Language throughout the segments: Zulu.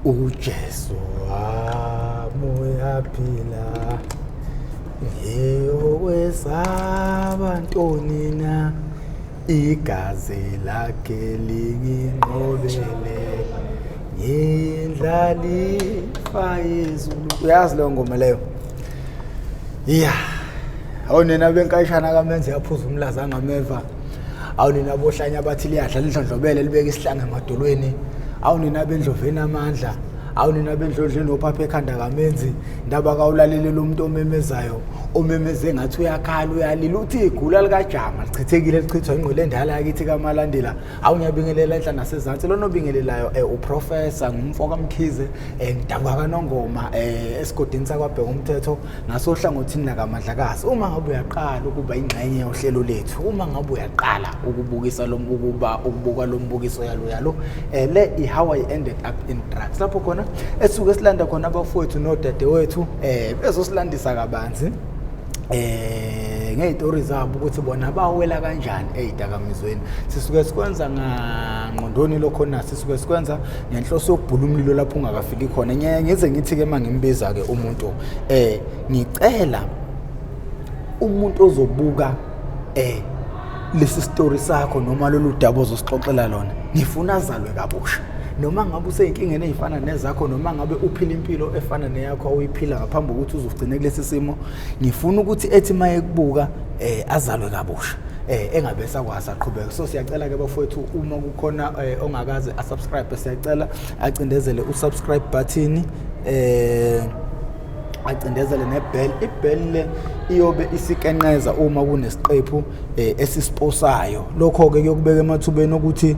UJesu wami uyaphila, ngiyokwesaba ntoni na? Igazi lakhe linginqobele, ngiyindlalifa yezulu. Uyazi leyo ngoma leyo? Yeah. Awu nina benkayishana kamenze yaphuza umlaza angameva. Awu nina bohlanya abathi liyadla lidlondlobele libeke isihlanga emadolweni. Awu nina bendloveni amandla. Awu nina bendlondleni ophapha ekhanda kamenzi. Ndaba kawulalele lo muntu omemezayo omemeze ngathi uyakhala uyalila uthi igula likajama lichithekile lichithwa ingqwele endala yakithi kaMalandela. Awu ngiyabingelela enhla nasezansi lona obingelelayo uprofessor ngumfo kaMkhize ngidabuka kaNongoma esigodini sakwaBheka umthetho ngasohlangothini lakaMandlakazi. Uma ngabe uyaqala ukuba ingxenye yohlelo lethu, uma ngabe uyaqala ukubukisa lo ukuba ukubuka lo mbukiso yalo yalo le i-How I Ended Up in Drugs, lapho khona esuke silanda khona abafowethu nodadewethu bezosilandisa kabanzi ngey'tori zabo ukuthi bona bawela kanjani ey'dakamizweni. Sisuke sikwenza ngangqondoni lokho na sisuke sikwenza ngenhloso yokubhula umlilo lapho ungakafiki khona. Ngiyaye ngize ngithi-ke uma ngimbiza-ke umuntu ngicela umuntu ozobuka lesi story sakho noma lolu daba ozosixoxela lona, ngifuna azalwe kabusha. Noma ngabe usey'nkingeni ey'fana nezakho, noma ngabe uphila impilo efana neyakho awuyiphila ngaphambi kokuthi uzogcine kulesi simo, ngifuna ukuthi ethi uma ekubuka azalwe kabusha engabe esakwazi aqhubeke. So siyacela ke bafowethu, uma kukhona ongakaze asubscribe, siyacela acindezele usubscribe button, acindezele nebell. Ibell le iyobe isikenqeza uma kunesiqephu esisiposayo. Lokho ke kuyokubeka emathubeni ukuthi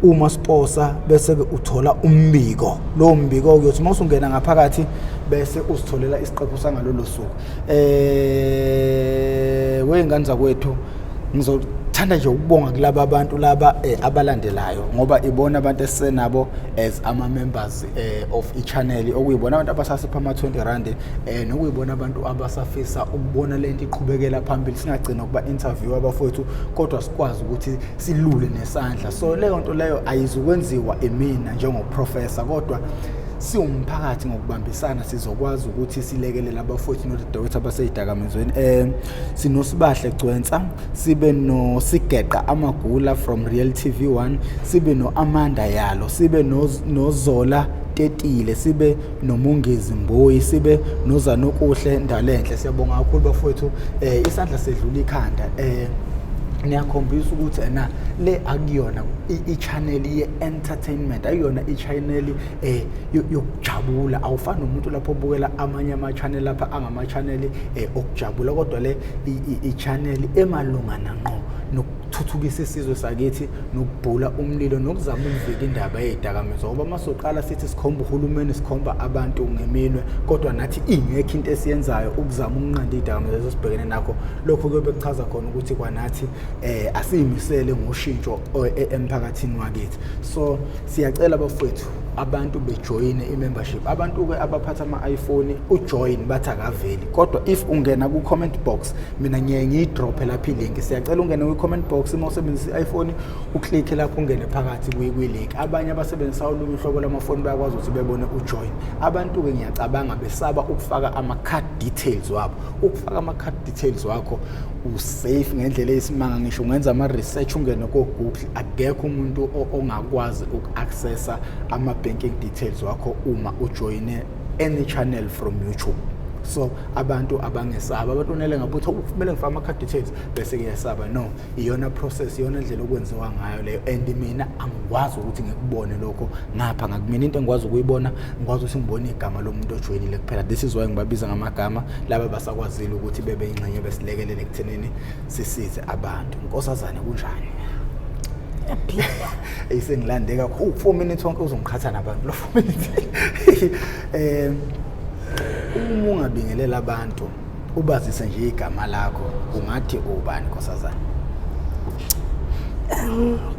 uma siposa bese ke uthola umbiko. Lowo mbiko uyothi uma usungena ngaphakathi bese uzitholela isiqephu sangalolo suku. Wey'ngane zakwethu, ngizothanda nje ukubonga kulaba bantu laba abalandelayo, ngoba ibona abantu esisenabo as ama-members of i-channel, okuyibona abantu abasasipha ama-20 rand nokuyibona abantu abasafisa ukubona lento iqhubekela phambili, singagcina ukuba interview abafowethu kodwa sikwazi ukuthi silule nesandla. So leyo nto leyo ayizukwenziwa imina njengoprofessor, kodwa siwumphakathi ngokubambisana sizokwazi ukuthi silekelele abafowethu nodadewethu abasey'dakamizweni. SinoSibahle Gcwensa, sibe noSigeqa Amagula from Real TV 1, sibe no-Amanda Yalo, sibe noZola Tetile, sibe noMongezi Mboyi, sibe noZanokuhle Ndalenhle. Siyabonga kakhulu bafowethu, isandla sedlula ikhanda. Niyakhombisa ukuthi ena le akuyona i-channel ye-entertainment, akuyona i-channel yokujabula. Awufani nomuntu lapho obukela amanye ama-channel lapha angama-channel okujabula, kodwa le i-channel emalungana ngqo nokuthuthukisa isizwe sakithi nokubhula umlilo nokuzama ukuvika indaba yey'dakamizwa. Ngoba uma soqala sithi sikhomba uhulumeni, sikhomba abantu ngeminwe, kodwa nathi ingekho into esiyenzayo ukuzama ukunqanda iy'dakamizwa esibhekene nakho, lokho kuyobe kuchaza khona ukuthi kwanathi asiyimisele ngoshintsho emphakathini wakithi. So siyacela bafowethu abantu bejoyine i-membership. Abantu-ke abaphatha ama-iPhone ujoin bathi akaveli, kodwa if ungena ku-comment box, mina ngiye ngiyidrophe lapho ilink. Siyacela ungene kwi-comment box uma usebenzisa i-iPhone, uklikhe lapho ungene phakathi kwi-link. Abanye abasebenzisa olunye uhlobo lwamafoni bayakwazi ukuthi bebone ujoin. Abantu-ke ngiyacabanga besaba ukufaka ama-card details wabo. Ukufaka ama-card details wakho usafe ngendlela eyisimanga, ngisho ungenza ama-research ungene ko-Google, akekho umuntu ongakwazi uku-accessa ama-banking details wakho uma ujoyine any channel from YouTube. So abantu abangesaba, abantu unele ngabe uthi kumele ngifake ama-card details bese kuyesaba. No, iyona process, iyona ndlela okwenziwa ngayo leyo, and mina angikwazi ukuthi ngikubone lokho ngapha ngakumina. Into engikwazi ukuyibona, ngikwazi ukuthi ngibone igama lomuntu ojoyinile kuphela. This is why ngibabiza ngamagama laba basakwazile ukuthi bebe ingxenye besilekelele ekuthenini sisize abantu. Nkosazane, kunjani? Eyisengilande kakhulu 4 minutes wonke uzongiqhatha nabantu lo 4 minutes. Uma ungabingelela abantu ubazise nje igama lakho, ungathi ubani nkosazane?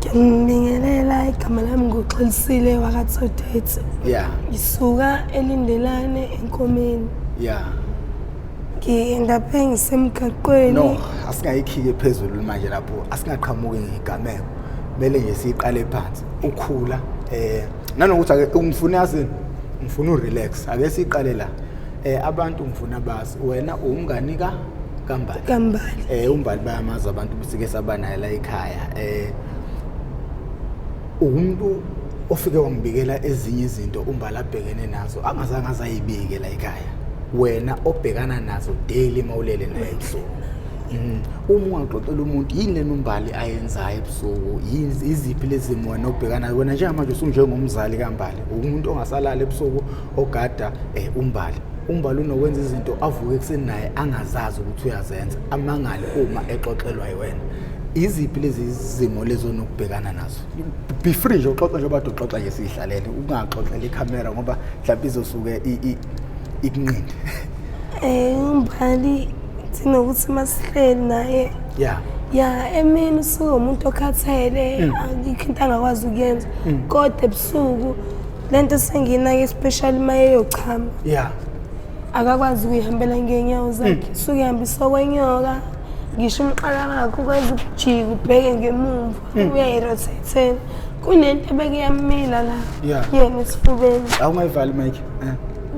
Ngiyabingelela, igama lami nguXolisile wakaTsodetsi. Ngisuka eLindelane eNkomeni. Ngiyendaphe ngisemgaqweni. No, asingayikhike phezulu manje lapho, asingaqhamuki ngegameko. Kumele nje siyiqale phansi. Ukhula nanokuthi ake ungifuna yazini Ngifuna urelax. Ake siqale la. Abantu ngifuna bazi wena umngani ka kaMbali. KaMbali. UMbali bayamazi abantu, sike saba naye la ekhaya. Umuntu ofike wangibikela ezinye izinto uMbali abhekene nazo angazange azayibike la ekhaya. Wena obhekana nazo daily mawulele naye ebusuku. Uma ungaxoxela umuntu, yini lena uMbali ayenzayo ebusuku? Yini, iziphi lezi zimo wena obhekana nazo? Wena njengamanje usunjengomzali kaMbali, umuntu ongasalali ebusuku, ogada uMbali. UMbali unokwenza izinto avuke ekuseni naye angazazi ukuthi uyazenza, amangale uma exoxelwa yiwena. Iziphi lezi zimo lezo onokubhekana nazo? Be free nje uxoxe njengoba kade uxoxa nje siyihlalele, ungaxoxela ikhamera ngoba mhlawumbe izosuke ikunqinde. UMbali sinokuthi masihleli naye ya emini usuke umuntu okhathele, akikho into angakwazi ukuyenza, kodwa ebusuku lento sengiyinake, especially uma eyochama, akakwazi ukuyihambela ngeenyawo zakhe, suke ihambisa okwenyoka. Ngisho umqala wakhe ukwenza ukujika ubheke ngemumva, uyayirothethela. Kunento ebeke yamila la kuyena esifubeni. Awungayivali mike.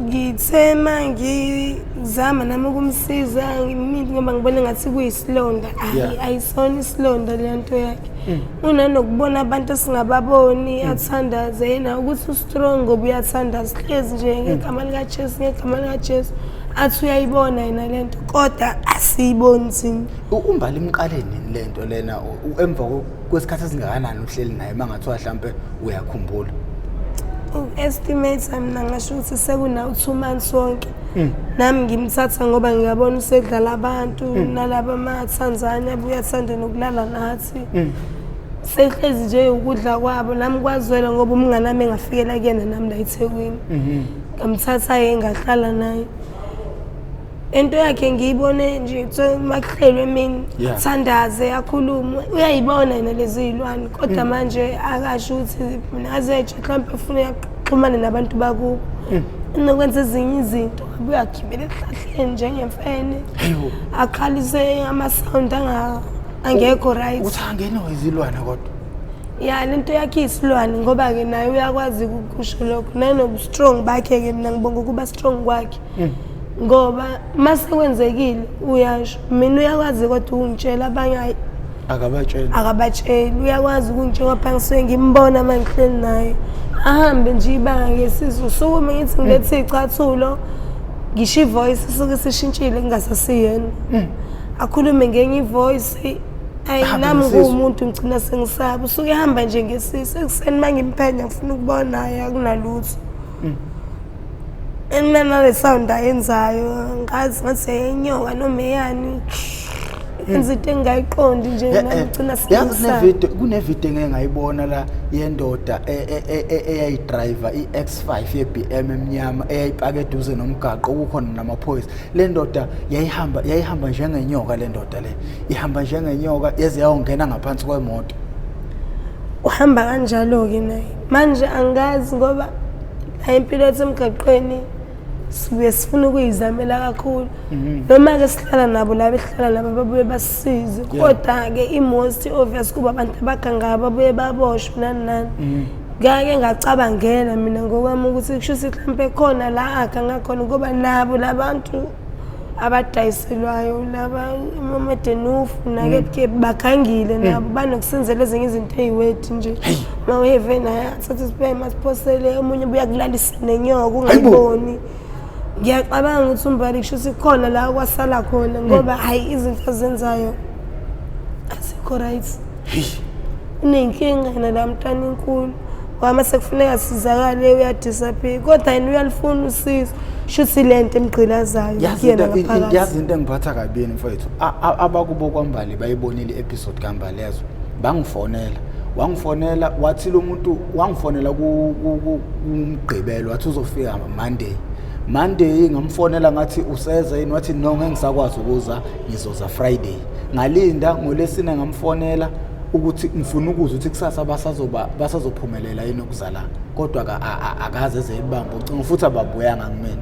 Ngithe ma ngizama nami ukumsiza ngimile ngoba ngibona ngathi kuyisilonda. Ayi, ayisona isilonda le nto yakhe. Unanokubona abantu esingababoni, athandaze yena ukuthi ustrong ngoba uyathandaza hlezi nje ngegama likaJesu, ngegama likaJesu, athi uyayibona yena le nto, kodwa asiyiboni thina. UMbali imqale nini le nto lena? Emva kwesikhathi esingakanani uhleli naye, uma ngathiwa hlampe uyakhumbula? Uku-estimate mina ngasho ukuthi sekunawo 2 months wonke. Nami ngimthatha ngoba ngiyabona usedlala abantu nalaba amathanzane abuye athande nokulala nathi. Sehlezi nje ukudla kwabo, nami kwazwela ngoba umngane wami engafikela kuyena nami la eThekwini. Ngamthatha-ke ngahlala naye. Into yakhe ngiyibone nje kuthiwa uma kuhlelwe emini, athandaze, akhulume, uyayibona yena lezi y'lwane, kodwa manje akasho ukuthi mina azetshe mhlawumpe ufuna axhumane nabantu bakubo. Unokwenza ezinye izinto, abuye agibele esihlahleni njengemfene, Hayibo. akhalise ama-sound angekho right. Uthi angenwa izilwane kodwa? Ya, lento yakhe iyisilwane ngoba-ke naye uyakwazi ukusho lokho nanobu-strong bakhe-ke. Mina ngibonga ukuba strong kwakhe ngoba uma sekwenzekile uyasho. Mina uyakwazi kodwa ukungitshela, abanye hhayi. Akabatsheli. Akabatsheli. Uyakwazi ukungitshela ngapha, ngisuke ngimbona uma ngihleli naye, ahambe nje ibanga ngesisu, usukume ngithi ngilethe iy'cathulo, ngisho ivoice isuke isishintshile kungasasiyena, akhulume ngenye ivoice. Ayi, Ahambe nami ngesisu. nguwumuntu ngigcina sengisaba. Usuke ehamba nje ngesisu. Ekuseni uma ngimphenya ngifuna ukubona, hhayi, akunalutho. Nale sound ayenzayo ngazi ngathi enyoka noma eyani, yenza into engingayiqondi nje. Nami ngigcina Yazi, sengisaba. kunevideo engeke ngayibona la yendoda eyayidrayiva i-X5 ye-BM emnyama eyayipake eduze nomgaqo, kukhona namaphoyisa. Le ndoda yayihamba njengenyoka. Le ndoda le ihamba njengenyoka yeze yayongena ngaphansi kwemoto. Uhamba kanjalo-ke naye manje, angazi ngoba la impilo yethu emgaqweni sibuye sifuna ukuyizamela kakhulu, noma-ke sihlala nabo la behlala nabo babuye basisize, kodwa-ke i-most obvious kuba abantu abagangayo babuye baboshwe nani nani. Ngake ngacabangela mina ngokwami ukuthi kusho ukuthi mhlawumpe khona la aganga khona, ngoba nabo labantu abadayiselwayo laba amadenufu nakepke bagangile, nabo banokusenzela ezinye izinto ey'wedi nje. Uma uheve naye athathe isibhema asiphosele omunye, buya kulalisa nenyoka ungayiboni. Ngiyacabanga ukuthi uMbali kusho ukuthi khona la kwasala khona, ngoba hhayi, izinto azenzayo azikho right. Unenkinga yena la mntwana inkulu, ngoba mase kufuneka sizakale uyadisappear, kodwa yena uyalifuna usizo. Shuthi le nto emgqilazayo Yazi kuyena ngaphakathi. Yazi into engiphatha kabini, mfowethu, abakubo kwaMbali bayibonile i-episode kaMbali yezo, bangifonela, wangifonela wathi lo muntu wangifonela kuMgqibelo, wathi uzofika Monday. Monday ngamfonela ngathi useza yini, wathi no, ngeke ngisakwazi ukuza, ngizoza Friday. Ngalinda ngoLesine, ngamfonela ukuthi ngifuna ukuzwa ukuthi kusasa basazophumelela yini ukuzala, kodwa akaze eze ebamba ucingo futhi ababuyanga kumina.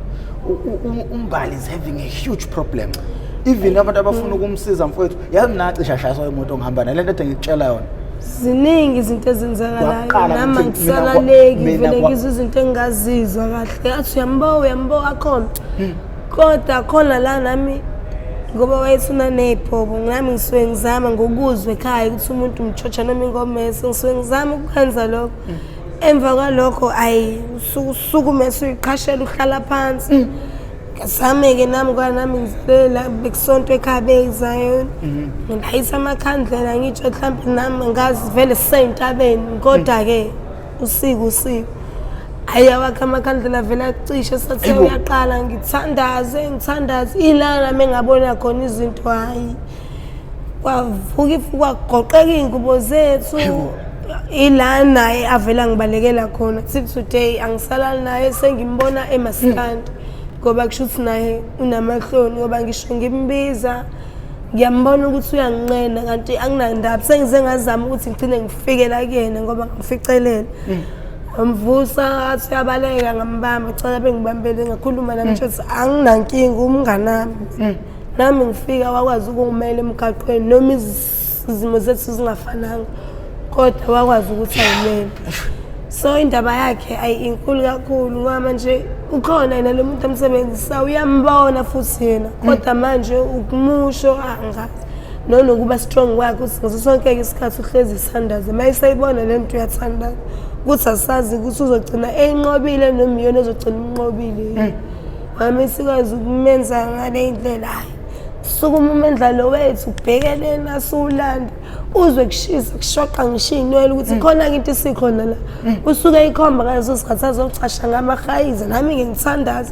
UMbali is having a huge problem, even abantu abafuna ukumsiza. Mfowethu, yazi mina cishe ashayiswa imoto ngihamba nale nto ede ngikutshela yona. Ziningi izinto ezenzakalayo. Kwaqala Nami ukuthi mina angisalaleki mina vele kwa- ngizwe izinto engingazizwa kahle. Athi uyamboka uyamboka khona. Kodwa khona la nami ngoba wayethuna ney'bhobo nami ngisuke ngizama ngokuzwa ekhaya ukuthi umuntu umtshotsha noma ingomese ngisuke ngizama ukwenza lokho. Emva kwalokho ayi usuke usukume usuyiqhashela uhlala phansi. Ngazame-ke nami ngoba nami ngizalela bekusonto ekhaya beyizayo. Ngidayisa amakhandlela ngitsho mhlampe nami ngazi vele sisey'ntabeni kodwa-ke usiko usiko. Hhayi awakhe amakhandlela vele acishe sathi Ayibo. uyaqala ngithandaze ngithandaze ila nami engabona khona izinto hhayi. Kwavuka ifu kwagoqeka iy'ngubo zethu. Hayibo. Ila naye avela ngibalekela khona till today angisalali naye sengimbona emaskandi ngoba kusho ukuthi naye unamahloni ngoba ngisho ngimbiza ngiyambona ukuthi uyanginqena kanti anginandaba sengize ngazama ukuthi ngigcine ngifike la kuyena ngoba ngificelele ngamvusa athi uyabaleka ngambamba cela bengibambele ngakhuluma nami ukuthi anginankinga umnganami nami ngifika wakwazi ukungimela emgaqweni noma izimo zethu zingafananga kodwa wakwazi ukuthi ayimele. So indaba yakhe ayi inkulu kakhulu ngoba manje ukhona yena lo muntu amsebenzisa uyambona futhi yena kodwa manje ukumusho angazi nonokuba strong kwakhe ukuthi ngaso sonke isikhathi uhlezi esithandaza uma eseyibona le nto uyathandaza ukuthi asazi ukuthi uzogcina eyinqobile noma iyona ezogcina imnqobile. Wami sikwazi ukumenza ngale ndlela hayi sukuma umendlalo wethu ubhekelena siwulande uzwe kushisa kushoqa ngisho iy'nwele ukuthi khona-ke into isikhona la usuke ikhomba ngaleso sikhathi azocasha ngamahayiza nami ngingithandaza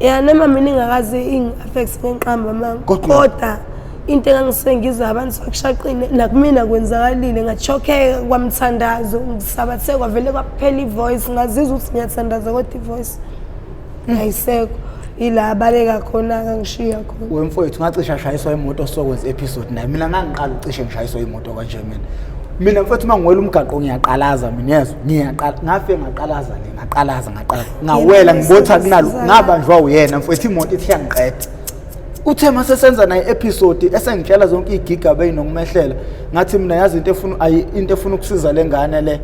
ya noma mina ingakaze ingi-affect ngenqamba manga kodwa into engangisuke ngizwa abantu bakushaqile nakumina kwenzakalile ngachokheka kwamthandazo ngisabathe kwavele kwaphela ivoice ngazizwa ukuthi ngiyathandaza kodwa ivoice ayisekho ila abaleka khona akangishiya khona. Wemfowethu ngacishe ashayiswa imoto sokwenza episode naye. Mina ngangiqala ucishe ngishayiswa imoto kanje mina. Mina mfowethu uma ngiwela umgaqo ngiyaqalaza mina yezwa ngiyaqala ngafike ngaqalaza le ngaqalaza ngaqalaza ngawela ngibotha kunalo ngabanjwa uyena mfowethu imoto ithi yangiqeda. Uthe mase senza naye episode esengitshela zonke igigaba eyinokumehlela ngathi mina yazi into efuna ayi into efuna ukusiza lengane le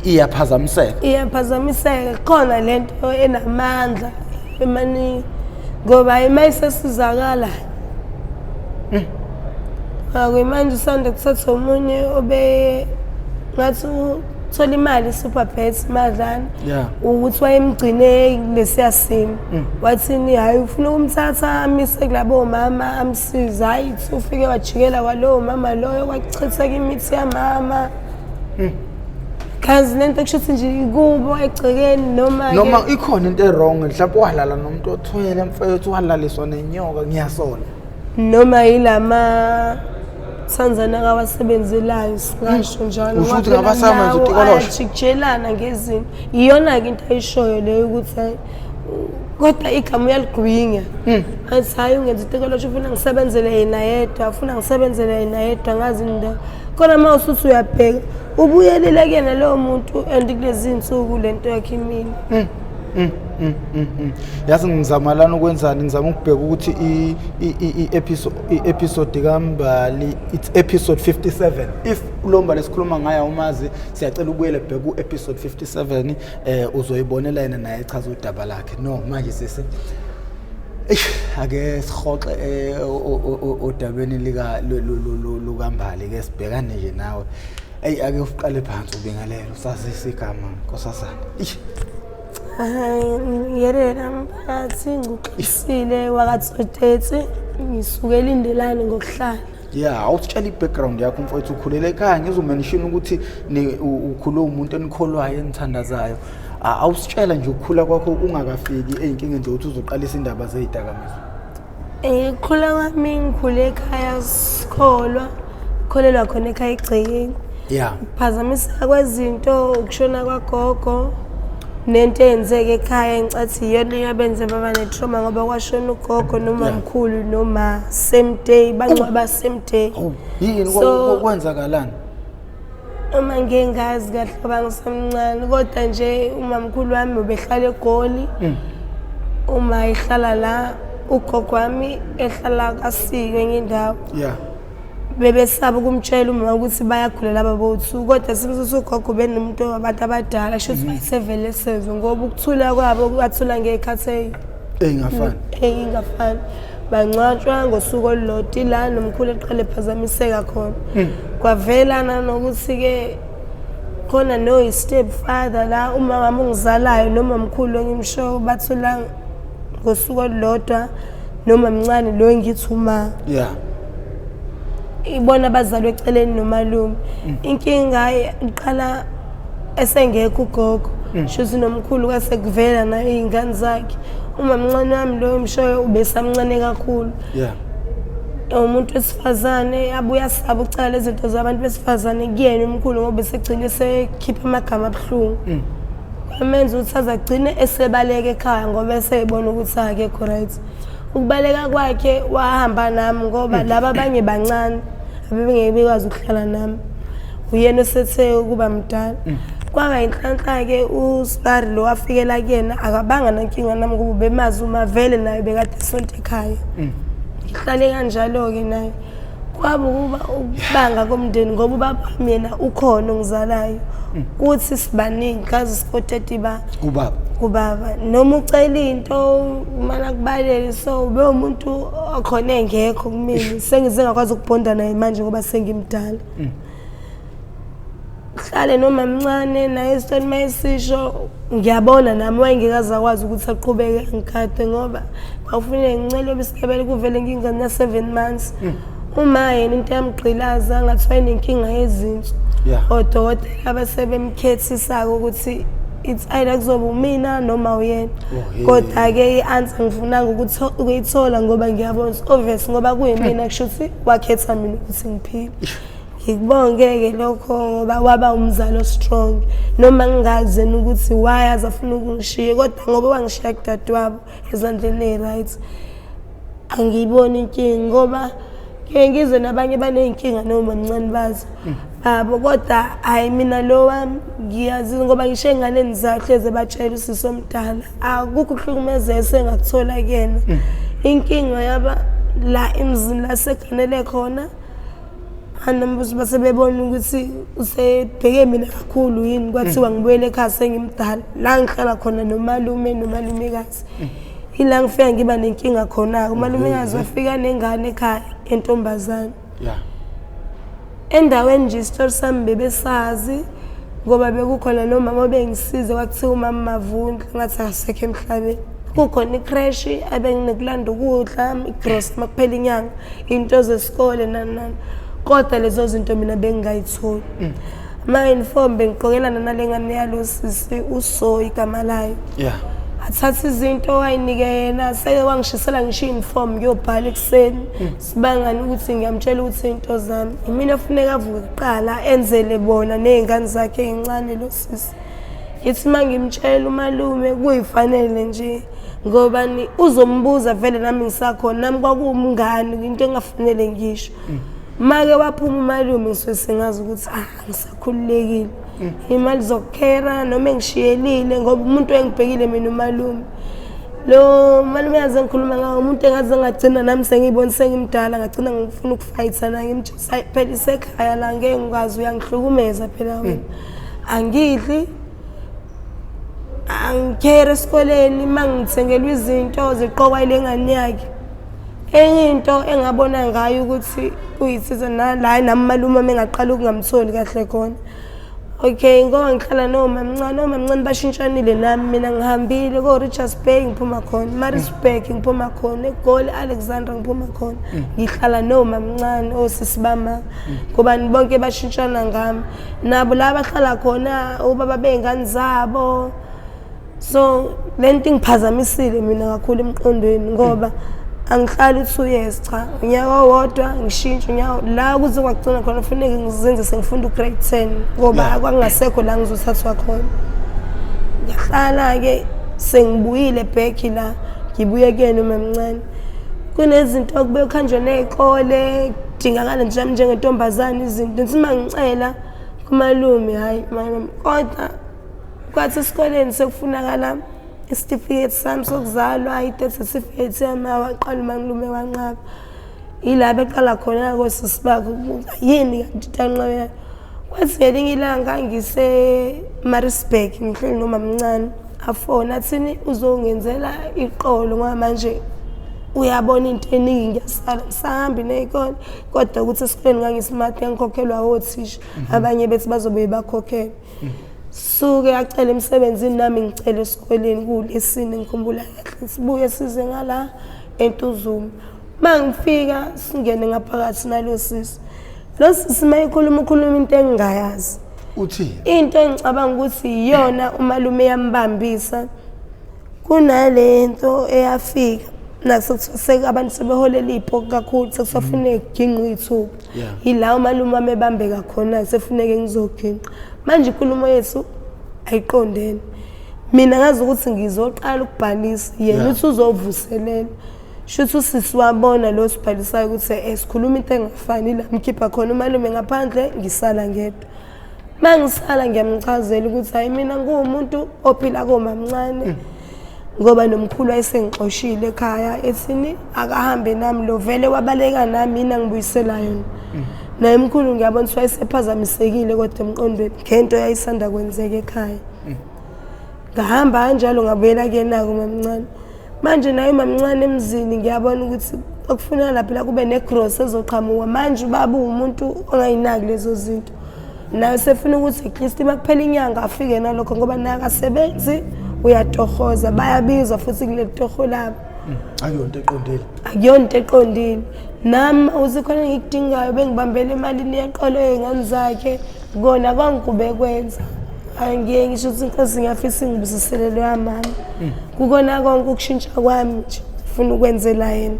iyaphazamiseka. Iyaphazamiseka khona lento enamandla emani ngoba ima isesizakala. Manje usanda kuthatha omunye obe ngathi uthola imali Superbet madlana ukuthi wayemgcine kulesiya simo wathini hhayi ufuna ukumthatha amise kulabo mama amsize hhayi ufike wajikela kwalowo mama loyo kwachitheka imithi yamama Khazi lento kusho ukuthi nje ikubo egcekeni noma noma ikhona into e-wrong mhlawumbe walala nomuntu othwele mfethu walaliswa nenyoka ngiyasola noma yilama Tanzania akawasebenzelayo singasho njalo Usho ukuthi ngabasebenza utikoloshe? ayajikijelana ngezinto iyona-ke into ayishoyo leyo ukuthi hhayi, kodwa igama uyaligwinya athi hhayi ungenza utikoloshe ufuna ngisebenzele yena yedwa ufuna ngisebenzele yena yedwa ngazi indawo kodwa uma usuthi uyabheka ubuyelile kuyena lowo muntu and kulezi nsuku le nto yakhe imile. Yazi ngizama lana ukwenzani ngizama ukubheka ukuthi i-episode i-episode kaMbali it's episode 57 if lo Mbali esikhuluma ngaye awumazi siyacela ubuyele bheka ku-episode 57 uzoyibonela yena naye echaza udaba lakhe no manje sisi eish ake sihoxe odabeni lika lukaMbali ke sibhekane nje nawe eyi ake uqale phansi ubingelele usazise igama nkosazana eish Ngiyelela mphakathi nguxisile wakaTsotetsi ngisuke eLindelani ngokuhlala. Yeah, awusitshela i-background yakho mfowethu ukhulele ekhaya ngizomention ukuthi ukhule umuntu enikholwayo enithandazayo. Awusitshela nje ukukhula kwakho ungakafiki ey'nkingeni nje ukuthi uzoqalisa indaba zey'dakamizwa. Ukukhula kwami ngikhule ekhaya sikholwa, kholelwa khona ekhaya egcekeni. Yeah. Ukuphazamiseka kwezinto, ukushona kwagogo nento eyenzeka ekhaya engicathi iyona eyabenza baba ne-trauma ngoba kwashona ugogo nomamkhulu noma same day bangcwaba same day. Oh, yini kwenzakalani? Uma ngike ngazi kahle ngoba ngisemncane kodwa nje umamkhulu wami ubehlala eGoli. Uma ehlala la ugogo wami ehlala kaSiko enye indawo. Yeah. Bebesaba ukumtshela umama ukuthi bayagula laba bo-two, kodwa simsuthi ugogo benomuntu wabantu abadala, sho ukuthi wayesevele sezwe ngoba ukuthula kwabo kwathula ngey'khathi Ey'ngafani. Ey'ngafani. Bangcwatshwa ngosuku olulodwa, ila nomkhulu eqale ephazamiseka khona. Kwavela nanokuthi-ke khona noyi-step father la, umama wami ongizalayo noma mkhulu engimsho bathula ngosuku olulodwa noma mncane lo engithi uma. Ibona abazalwa eceleni nomalume. Inkinga iqala esengekho ugogo, shuthi nomkhulu kwase kuvela naye iy'ngane zakhe. Umamncane wami lo emshoyo ubesamncane kakhulu. Umuntu wesifazane abuye asaba ukucala izinto zabantu besifazane kuyena umkhulu, ngoba esegcine esekhipha amagama abuhlungu. Kwamenza ukuthi aze agcine esebaleka ekhaya ngoba eseyibona ukuthi akekho right. Ukubaleka kwakhe wahamba nami ngoba laba abanye bancane abebengeke bekwazi ukuhlala nami. Uyena osethe ukuba mdala. Kwaba inhlanhla-ke usibari lo wafikela kuyena, akabanga nankinga nami ngoba ubemazi uma vele naye bekade esonto ekhaya. Ngihlale kanjalo-ke naye. Kwaba ukuba ukubanga komndeni ngoba ubaba wami yena ukhona ongizalayo. Kuthi sibaningi kaze siko-30 ba Kubaba. Kubaba. Noma ucela into umane akubalele, so ube umuntu okhona engekho kumina. Sengize ngakwazi ukubhonda naye manje ngoba sengimdala. Hlale noma mncane naye isitori mayisisho ngiyabona nami wayengekaze akwazi ukuthi aqhubeke angigade ngoba kwakufuneka ngincele obisikebele kuvele ngingane na-7 months. Uma yena into yamgqilaza ngathi wayenenkinga yezinso. Odokotela basebemkhethisa ukuthi it's either kuzoba umina noma uyena. Kodwa-ke i-answer ngifunanga ukuyithola ngoba ngiyabona ukuthi obvious ngoba kuyimina kusho ukuthi wakhetha mina ukuthi ngiphile. Ngikubonge-ke lokho ngoba waba umzali o-strong, noma ngingazi yena ukuthi why aze afuna ukungishiya, kodwa ngoba wangishiya kudadewabo ezandleni ey'right angiyiboni inkinga, ngoba ngike ngizwe nabanye baney'nkinga noma mncane bazo babo, kodwa hhayi mina lo wami ngiyazi ngoba ngisho ey'nganeni zakhe hleze batshela usisi omdala akukho ukuhlukumezeka esengakuthola kuyena. Inkinga yaba la emzini la seganele khona, anombuzo base bebona ukuthi usebheke mina kakhulu yini, kwathiwa ngibuyele ekhaya sengimdala la ngihlala khona nomalume nomalumekazi. Ila ngifika ngiba nenkinga khona-ke, umalumekazi wafika nengane ekhaya entombazane. Endaweni nje isitori sami bebesazi ngoba bekukhona nomama obengisiza, kwakuthiwa umama Mavundla, ngathi akasekho emhlabeni. Kukhona ikreshi abenginokulanda ukudla, igrosa uma kuphela inyanga, into zesikole nani nani, kodwa lezo zinto mina bengingayitholi. Ama-uniform bengigqokelana nale ngane yalo sisi uso igama layo. Athatha izinto wayinike yena, seke wangishisela ngisho i-uniform ngiyobhala ekuseni. Sibangani ukuthi ngiyamtshela ukuthi into zami imina funeka avuke kuqala enzele bona ney'ngane zakhe ey'ncane lo sisi. Ngithi uma ngimtshela umalume kuyifanele nje ngoba uzombuza vele nami ngisakhona, nami kwakuwumngani into engafanele ngisho. Make waphuma umalume ngisuke sengazi ukuthi angisakhululekile. Imali zokukhera noma engishiyelile ngoba umuntu engibhekile mina umalume. Lo malume yaze ngikhuluma ngawo umuntu engaze ngagcina nami sengiyibona sengimdala, ngagcina ngifuna ukufayitha naye ngimtshela phela isekhaya la ngeke ngikwazi, uyangihlukumeza phela wena. Angidli, angikhere esikoleni, uma ngithengelwa izinto ziqokwa ile ngane yakhe. Enye into engabona ngayo ukuthi uyisiza nala nami malume wami engaqala ukungamtholi kahle khona. Okay, ngoba ngihlala nomamncane, omamncane bashintshanile nami, mina ngihambile ko-Richards Bay ngiphuma khona, Maritzburg ngiphuma khona, eGoli Alexandra ngiphuma khona. Ngihlala nomamncane osisi bama ngoba bonke bashintshana ngami. Nabo la bahlala khona obaba bey'ngane zabo. So le nto ingiphazamisile mina kakhulu emqondweni ngoba angihlali u-2 years, cha, unyaka owodwa ngishintshe unyaka la kuze kwagcina khona kufuneke ngizenze sengifunda u-grade 10 ngoba kwakungasekho la ngizothathwa khona. Ngahlala-ke sengibuyile back la ngibuye kuyena umamncane. Kunezinto okubuye kuhanjwe ney'kole kudingakala nje njengentombazane izinto ngithi uma ngicela kumalume, hhayi malume, kodwa kwathi esikoleni sekufunakala isitifiketi sami sokuzalwa, i-death certificate yami, waqala umalume wanqaba. Ila beqala khona kosisi bakhe ukubuza yini kanti intanqawe. Kwathi ngelinye ilanga ngise-Maritzburg ngihleli nomamncane afona athini uzongenzela iqolo ngoba manje uyabona into eningi ngiyasala ngisahambi ney'kole kodwa ukuthi esikoleni ngangismart ngangikhokhelwa othisha abanye bethi bazobuye bakhokhele. Suke acele emsebenzini nami ngicele esikoleni kulesine ngikhumbula kahle sibuye size ngala eNtuzuma. Uma ngifika singene ngaphakathi nalo sisi. Lo sisi uma ekhuluma ukhuluma into engingayazi. Uthini? Into engicabanga ukuthi iyona umalume yambambisa kunale nto eyafika nasekuthiwa abantu sebeholela iy'poki kakhulu sekusafuneka kuginqwe iy'thupha. Yila umalume wami ebambeka khona sefuneke ngizoginqa. Manje inkulumo yethu ayiqondene. Mina ngazi ukuthi ngizoqala ukubhalisa yena uthi uzovuselela. Shuthi usisi wabona lo sibhalisayo ukuthi eh sikhuluma into engafani la mkhipha khona umalume ngaphandle ngisala ngedwa. Uma ngisala ngiyamchazela ukuthi hayi mina nguwumuntu ophila komamncane ngoba nomkhulu wayesengixoshile ekhaya ethini akahambe nami lo vele wabaleka nami yini angibuyisela yona. Naye mkhulu ngiyabona ukuthi wayesephazamisekile kodwa emqondweni ngento yayisanda kwenzeka ekhaya. Ngahamba kanjalo ngabuyela kuyena-ke umamncane. Manje naye umamncane emzini ngiyabona ukuthi okufuneka phela kube negrosa ezoqhamuka. Manje ubaba uwumuntu ongayinaki lezo zinto. Naye sefuna ukuthi at least uma kuphela inyanga afike nalokho ngoba naye akasebenzi uyatohoza bayabizwa futhi kuleli toho labo. Akuyonto eqondile. Akuyonto eqondile. Nami uzikhona engikudingayo bengibambele emalini yeqolo yey'ngane zakhe kona konke ubekwenza. Angiye ngisho ukuthi inkosi ngiyafisa ingibusisele loya mama. Kukona konke ukushintsha kwami nje ngifuna ukwenzela yena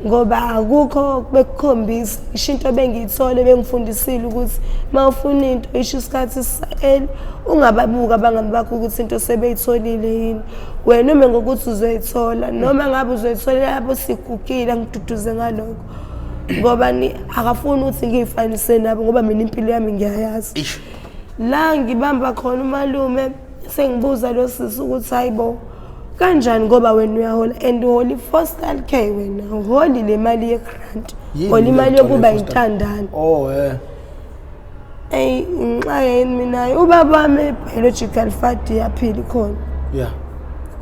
ngoba akukho bekukhombisa isho into bengiyithole bengifundisile ukuthi uma ufuna into isho isikhathi sisa-early ungababuki abangani bakho ukuthi into sebeyitholile yini wena ume ngokuthi uzoyithola noma ngabe uzoyithola lapho sigugile angiduduze ngalokho ngoba akafuni ukuthi ngiyifanise nabo ngoba mina impilo yami ngiyayazi. La ngibamba khona umalume sengibuza lo sisi ukuthi hayibo kanjani ngoba wena uyahola and uhola i-foster care wena uholi le mali ye-grant hola imali yokuba yintandane. Oh eh. Eyi nginxake yini mina ubaba wami biological father iyaphila ikhona. Yeah.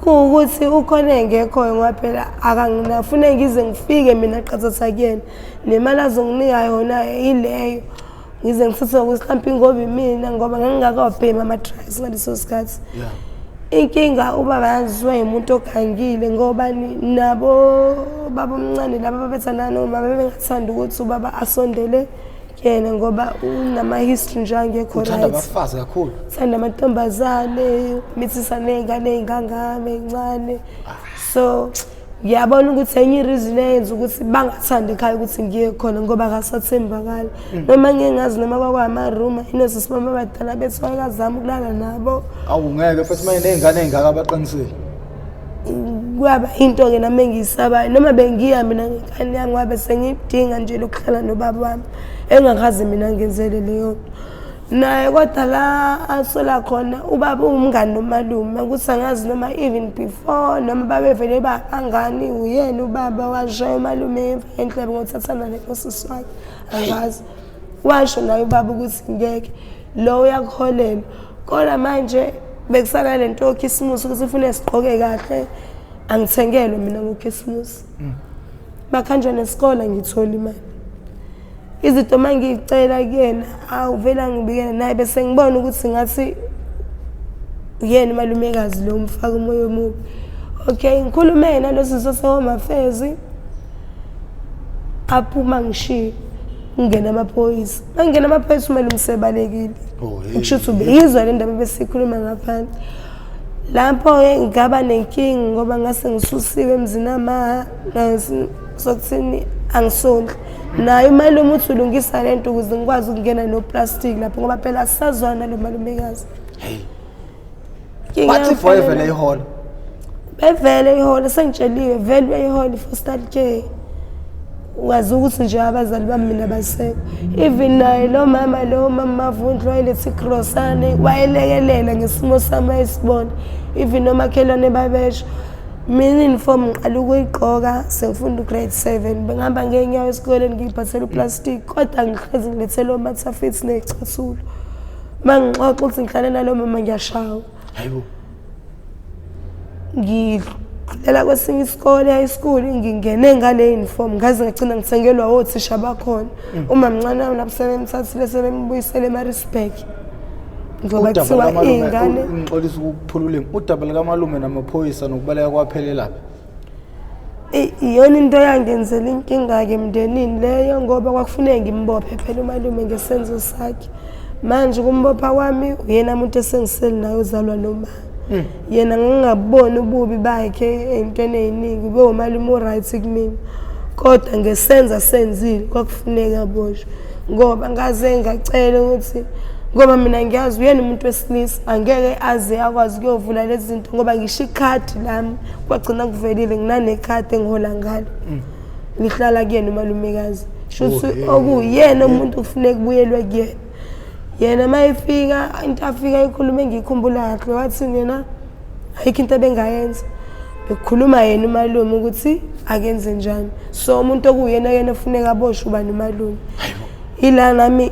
Kuwukuthi ukhona engekhoyo ngoba phela akanginafune ngize ngifike mina qathatha kuyena nemali azonginika yona ileyo. Ngize ngithathe ukuthi mhlawumbe ingoba imina ngoba ngangingakawabhemi ama-drugs ngaleso sikhathi. Yeah. Inkinga ubaba yaziwa umuntu ogangile ngoba nabo baba omncane laba babethandana nomama bebengathandi ukuthi ubaba asondele kuyena ngoba unama-history nje angekho right. Uthanda abafazi kakhulu. Uthanda amantombazane, mithisa ney'ngane ey'ngangami ey'ncane. So ngiyabona ukuthi enye i-reason eyenza ukuthi bangathandi ekhaya ukuthi ngiye khona ngoba akasathembakali. Noma ngeke ngazi noma kwakwama-rumor inosisi bami abadala bethi wayekazama ukulala nabo. Awu ngeke futhi manje ney'ngane ey'ngaka abaqinisile. Kwaba into-ke nami engiyisabayo noma bengiya mina ngenkani yami ngoba sengiyidinga nje lokuhlala nobaba wami engakaze mina ngenzele leyo nto. Naye kodwa la asola khona ubaba uwumngani nomalume ukuthi angazi noma even before noma babevele babangani uyena ubaba washaya umalume emva endlebe ngothathana nenosisi wakhe angazi. Washo naye ubaba ukuthi ngeke lo uyakuholela kodwa manje bekusala le nto yokhisimusi ukuthi ufune sigqoke kahle angithengelwe mina ngokhisimusi. Bakhanjwa nesikole ngithola imali. Izinto uma ngiyicela kuyena awuvele angibikele naye bese ngibona ukuthi ngathi uyena umalumekazi lo umfaka umoya omubi. Okay, ngikhulume nalo sisi ose-Home Affairs aphuma ngishiye kungena amaphoyisa. Mangena amaphoyisa umalume usebalekile. Oh, hey. Kusho ukuthi ubeyizwa le ndaba besikhuluma ngaphandle. Lapho-ke ngaba nenkinga ngoba ngase ngisusiwe emzini amaha sokuthini angisondli. Naye umalume uthi ulungisa le nto ukuze ngikwazi ukungena noplastic lapho ngoba phela asisazwana nalo malumekazi. Hey. Bathi if wayevele ihola. Bevele ihola sengitsheliwe vele uyayihola i-foster care. Wazi ukuthi nje abazali bami mina basekho. Even naye lo mama lo mama Mavundla wayeletha igrosane wayelekelela ngesimo sami ayesibona. Even nomakhelwane babesho. Mina uniform ngiqala ukuyigqoka sengifunda ugrade 7. Bengihamba ngeenyawo esikoleni ngiyiphathela uplastic, kodwa ngihlezi ngilethele omathafits ney'cathulo. Uma ngixoxa ukuthi ngihlale nalo mama ngiyashawa. Hayibo. Ngidlulela kwesinye isikole, high school, ngingene ngale uniform, ngaze ngagcina ngithengelwa othisha bakhona. Uma mncane wami lapho sebemthathile sebembuyisele eMaritzburg. Ngoba Udaba kuthiwa lukamalume, iy'ngane ngixolisa ukuphula ulimi. Udaba lukamalume namaphoyisa nokubaleka kwaphelelaphi? Iyona into eyangenzela inkinga-ke emndenini leyo, ngoba kwakufuneka ngimbophe phela umalume ngesenzo sakhe. Manje ukumbopha kwami uyena muntu esengiseli naye ozalwa noma. Yena ngingaboni ububi bakhe ey'ntweni ey'ningi, ube umalume o-right kumina. Kodwa ngesenzo asenzile kwakufuneka aboshwe. Ngoba ngaze ngacela ukuthi, ngoba mina ngiyazi uyena umuntu wesilisa, angeke aze akwazi ukuyovula lezi zinto, ngoba ngisho ikhadi lami kwagcina kuvelile, nginanekhadi engihola ngalo. Lihlala kuyena umalumekazi. Shuthi okuyena umuntu kufuneka kubuyelwe kuyena. Yena uma efika, into afika ayikhulume engiyikhumbula kahle, wathi yena ayikho into ebengayenza. Bekukhuluma yena umalume ukuthi akenze njani. So umuntu okuyena yena ofuneka aboshwe ubani umalume. Ila nami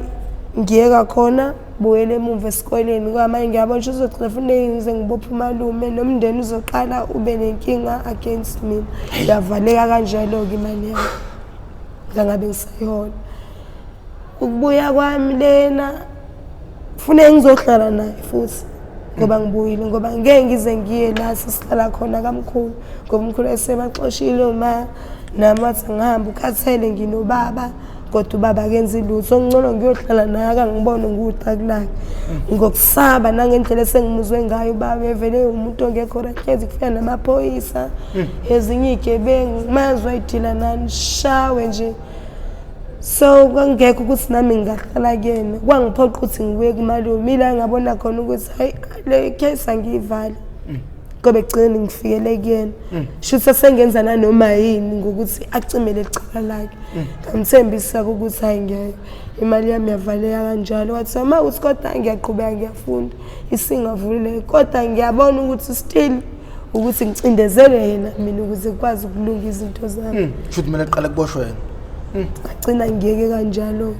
ngiyeka khona, buyele emuva esikoleni, ngoba manje ngiyabona ukuthi uzogcina funeke ngize ngibophe umalume, nomndeni uzoqala ube nenkinga against mina. Yavaleka kanjalo-ke imali yami, ngangabe ngisayihola. Ukubuya kwami lena kufuneka ngizohlala naye futhi, ngoba ngibuyile, ngoba ngeke ngize ngiye la sesihlala khona kamkhulu, ngoba umkhulu esebaxoshile uma nami wathi angihambe, ukhathele nginobaba, kodwa ubaba akenzi lutho, ngcono ngiyohlala naye akangibone ngiwuxaki lakhe. Ngokusaba nangendlela esengimuzwe ngayo ubaba evele umuntu ongekho right, hlezi kufika namaphoyisa, ezinye iy'gebengu, mazi wayidila nani, shawe nje. So kwangekho ukuthi nami ngingahlala kuyena, kwangiphoqa ukuthi ngibuye kumalume. Ila ngabona khona ukuthi hayi, le case angiyivali, ngoba ekugcineni ngifikele kuyena. Shuthi sesengenza nanoma yini ngokuthi acime leli cala lakhe. Ngamthembisa ukuthi hayi ngeke, imali yami yavaleka kanjalo. Wathi uma uthi kodwa ngiyaqhubeka ngiyafunda, isingavulile, kodwa ngiyabona ukuthi still ukuthi ngicindezele yena mina ukuze kukwazi ukulunga izinto zami. Shuthi kumele kuqale kuboshwe yena. Ngagcina ngiyeke kanjalo.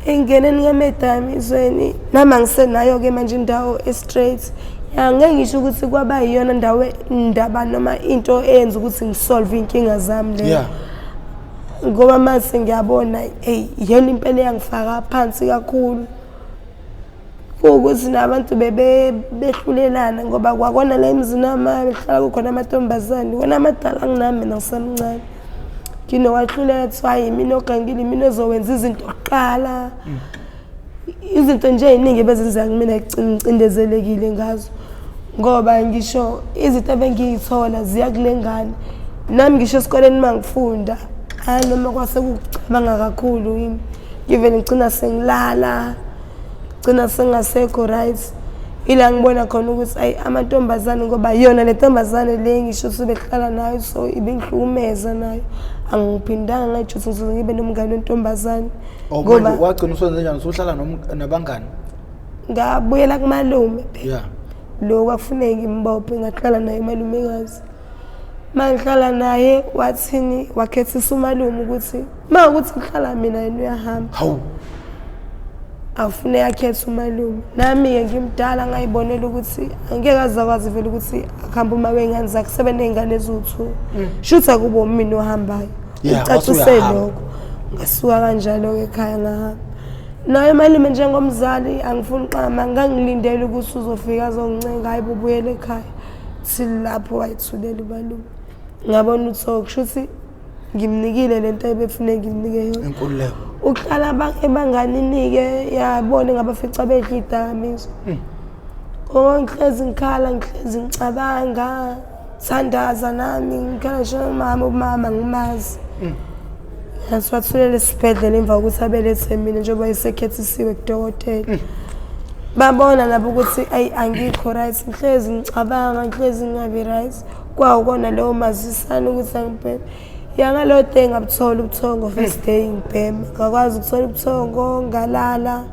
Engeneni kwamedamizweni nami angisenayo-ke manje indawo e-straight. Ya, ngeke ngisho ukuthi kwaba yiyona ndawo indaba noma into eyenza ukuthi ngisolve iy'nkinga zami leyo. Ngoba mase ngiyabona, eyi, iyona impela eyangifaka phansi kakhulu. Kuwukuthi nabantu behlulelana, ngoba kwakona la emzini wami behlala kukhona amantombazane, wona amadala anginami mina ngisemncane. Nginowahlulela kuthiwa hayi yimina ogangile, yimina ozowenza izinto kuqala. Izinto nje ey'ningi ebezenzeka kumina ngicindezelekile ngazo, ngoba ngisho izinto ebengiy'thola ziya kule ngane. Nami ngisho esikoleni uma ngifunda, hhayi noma kwase kukucabanga kakhulu yini, ngivele ngigcina sengilala, gcina sengasekho right. Ila ngibona khona ukuthi ayi amantombazane, ngoba yona le ntombazane le ngisho ukuthi behlala nayo, so ibingihlukumeza nayo. Angiphindanga ngayitsho ukuthi ngizoze ngibe nomngane wentombazane. Ngoba wagcina usenze njani, usuhlala nabangani? Ngabuyela kumalume. Lo kwakufuneka ngimbophe, ngahlala naye umalumekazi. Mangihlala naye wathini, wakhethisa umalume ukuthi uma ukuthi ngihlala mina yena uyahamba. Hawu. Awufune akhethe umalume. Nami-ke ngimdala ngayibonela ukuthi angeke aze akwazi vele ukuthi akuhambe uma wey'ngane zakhe sebeney'ngane eziwu-2. Shuthi akube umina ohambayo. Ucacise lokho. Ngasuka kanjalo-ke ekhaya ngahamba. Naye umalume njengomzali angifuni uqamba, ngangilindele ukuthi uzofika azongincenga, hayi bubuyele ekhaya. Till lapho wayithulela umalume. Ngabona ukuthi kusho ukuthi ngimnikile lento ebefune ngimnike yona. Inkululeko. Ukuhlala ebanganini-ke yabona ngabafica bedla iy'dakamizwa. Ngoba ngihlezi ngikhala, ngihlezi ngicabanga, thandaza nami, ngikhala ngisho umama, umama ngimazi. Yasiwathulela esibhedlela emva kokuthi abelethe mina njengoba esekhethisiwe kudokotela. Babona nabo ukuthi ayi angikho right, ngihlezi ngicabanga, ngihlezi ngingabi right. Kwawukona leyo mazwisana ukuthi angibheme. Ya ngaleyo day ngabuthola ubuthongo, first day ngibhema. Ngakwazi ukuthola ubuthongo, ngalala.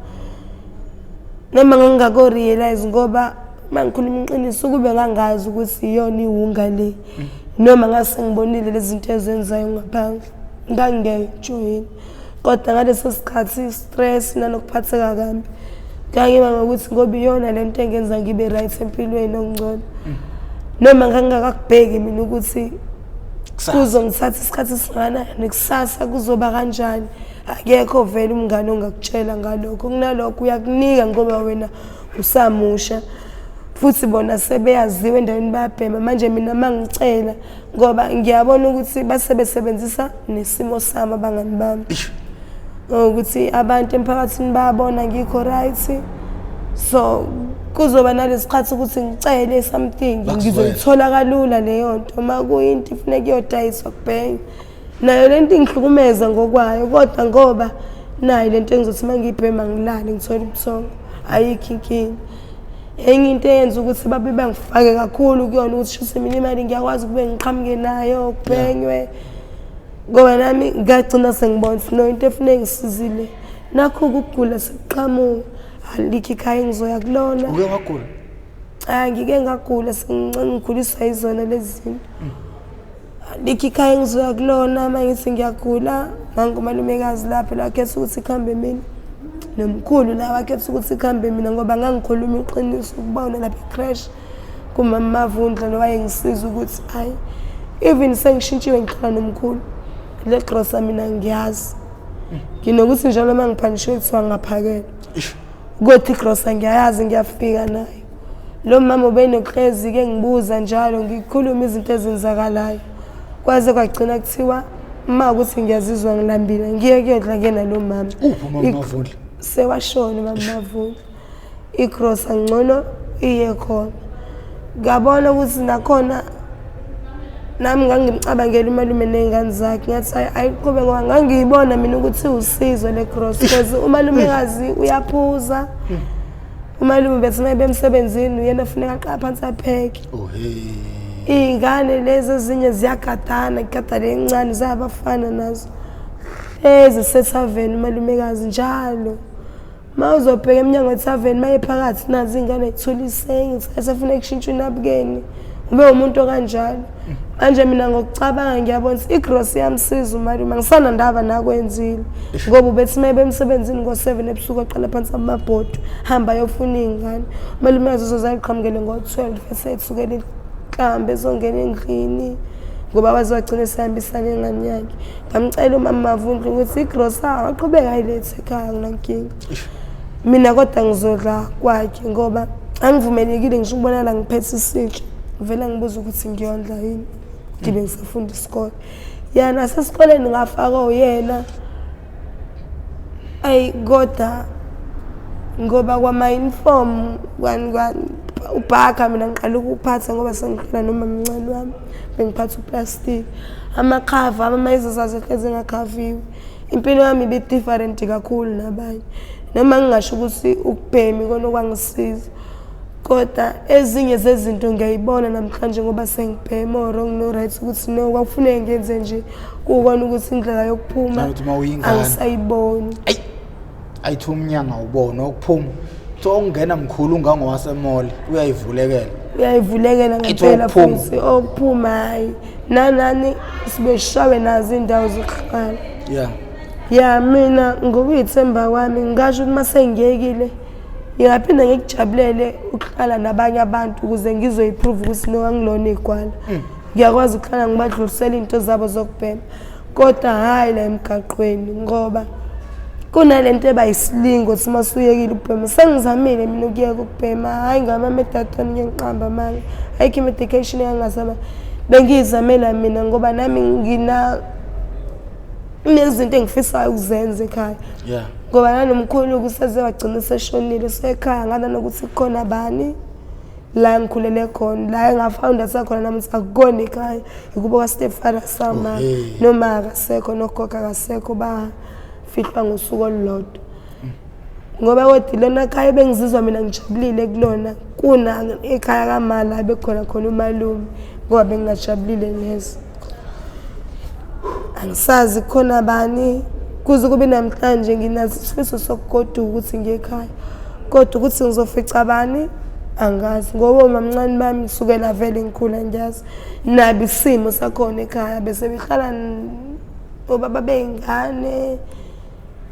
Noma ngangingako-realize ngoba Uma ngikhuluma iqiniso, ukube ngangazi ukuthi iyona iwunga le, noma ngase ngibonile lezi zinto ezenzayo ngaphandle, ngangingeke ngijoyine. Kodwa ngaleso sikhathi stress nanokuphatheka kambi, ngangiba ngokuthi ngoba iyona le nto engenza ngibe right empilweni okungcono. Noma ngangingakakubheki mina ukuthi kuzongithatha isikhathi esingakanani, kusasa kuzoba kanjani. Akekho vele umngane ongakutshela ngalokho. Kunalokho uyakunika ngoba wena usamusha, futhi bona sebeyaziwa endaweni bayabhema. Manje mina uma ngicela, ngoba ngiyabona ukuthi base besebenzisa nesimo sami abangani bami, ukuthi abantu emphakathini bayabona ngikho right, so kuzoba nalesikhathi ukuthi ngicele something, ngizoyithola kalula leyo nto. Uma kuyinto ifuneka iyodayiswa kubhenye nayo lento ingihlukumeza ngokwayo, kodwa ngoba nayo lento engizothi uma ngiyibhema ngilale ngithole ubuthongo, ayikho inkinga. Enye into eyenza ukuthi babe bangifake kakhulu kuyona ukuthi shuthi mina imali ngiyakwazi ukube ngiqhamuke nayo kubhenywe, ngoba nami ngagcina sengibona ukuthi no, into efuneka ngisizile nakho ukugula sekuqhamuka, alikho ikhaya engizoya kulona. Uke wagula? Cha, ngike ngagula sengikhuliswa yizona lezi zinto. Alikho ikhaya engizoya kulona uma ngithi ngiyagula. Nangu umalumekazi lapho lakhetha ukuthi kuhambe mina, nomkhulu la wakhetha ukuthi kuhambe mina, ngoba ngangikhuluma iqiniso ukubona lapha e-creche kumama Mavundla lo wayengisiza ukuthi hayi, even sengishintshiwe ngihlala nomkhulu, le grosa mina ngiyazi nginokuthi njalo uma ngiphanishiwe kuthiwa ngingaphakelwa, kodwa igrosa ngiyayazi, ngiyafika nayo. Lo mama ubenokuhlezi-ke ngibuza njalo, ngikhulume izinto ezenzakalayo, kwaze kwagcina kuthiwa uma ukuthi ngiyazizwa ngilambile ngiye kuyodla kuyena lo mama. Uphi umama Mavundla? Sewashona umama Mavundla. Igrosa ngcono iye khona. Ngabona ukuthi nakhona nami ngangimcabangela umalume ney'ngane zakhe, ngathi hayi ayiqhube, ngoba ngangiyibona mina ukuthi iwusizo le grosa, because umalumekazi uyaphuza. Umalume bethi uma bemsebenzini uyena funeka aqala phansi apheke. Iy'ngane lezi ezinye ziyagadana, kugada le encane zayabafana nazo, hlezi sethaveni umalumekazi njalo. Uma uzobheka emnyango wethaveni uma ephakathi nazo iy'ngane y'thulisenge, ngithi sefuna kushintsha unabukeni, ube umuntu okanjalo. Manje mina ngokucabanga ngiyabona ukuthi igrosi iyamsiza umalume, angisanandaba nakwenzile, ngoba ubethi uma ebemsebenzini ngo-7 ebusuku aqala phansi amabhodwe, hamba ayofuna iy'ngane. Umalume uzoze ayiqhamukele ngo-12 esethukela inhlambi ezongena endlini, ngoba waze wagcina esehambisana engane yakhe. Ngamcela umama Mavundla ukuthi igrosa aqhubeke ayilethe ekhaya, anginankinga mina, kodwa ngizodla kwakhe ngoba angivumelekile ngisho ukubonakala ngiphethe isitsha. Vele ngibuza ukuthi ngiyondla yini, ngibe ngisafunda isikole. Ya, nasesikoleni ngafakwa uyena, ayi kodwa ngoba kwama-uniform kwani kwani ubhakha mina ngiqala ukuphatha ngoba sengihlala noma mncane wami, bengiphatha uplastiki, amakhava ama-izazazi ehlezi engakhaviwe. Impilo yami ibi-different kakhulu nabanye, noma ngingasho ukuthi ukubhema ikona okwangisiza, kodwa ezinye zezinto ngiyayibona namhlanje ngoba sengibhema o-wrong no-right, ukuthi no, kwakufuneke ngenze nje, kuwukona ukuthi indlela yokuphuma Nanokuthi uma uyingane. angisayiboni. Ayi, ayithi umnyango awuboni okuphuma, kuthiwa okungena mkhulu ungangowasemall, uyayivulekela. Uyayivulekela Ithi ngempela. okuphuma. Futhi okuphuma hhayi, nanani sibeshawe nazo iy'ndawo zokuhlala. Ya, mina ngokuyithemba kwami ngingasho ukuthi uma sengiyekile ngingaphinda ngikujabulele ukuhlala nabanye abantu ukuze ngizoyiprove ukuthi no, angilona igwala, ngiyakwazi ukuhlala ngibadlulisela iy'nto zabo zokubhema, kodwa hhayi la emgaqweni, ngoba kunalento eba yisilingo ukuthi uma usuyekile ukubhema. Sengizamile mina ukuyeka ukubhema, hhayi ngama-methadone, ngiyangiqamba amanga, ayikho i-medication engangazama, bengiyizamela mina ngoba nami ngina kunezinto engifisayo ukuzenza ekhaya, ngoba nanomkhulu kuseze wagcina seshonile, so ekhaya ngana nokuthi kukhona bani la ngikhulele khona, la engafounda sakhona nami ukuthi akukona ekhaya, ikubo ka-stepfather sama. Oh, hey. Noma akasekho nogogo akasekho, bafihlwa ngosuku olulodwa, ngoba kodwa ilona khaya ebengizizwa mina ngijabulile kulona kuna ekhaya kamala bekhona khona umalume, ngoba bengingajabulile neze. Angisazi kukhona bani kuze kube namhlanje nginaso isifiso sokugoduka ukuthi ngiye ekhaya, kodwa ukuthi ngizofica bani Angazi ngoba omamncane bami kusukela vele ngikhula ngiyazi nabo isimo sakhona ekhaya bese behlala obaba bey'ngane.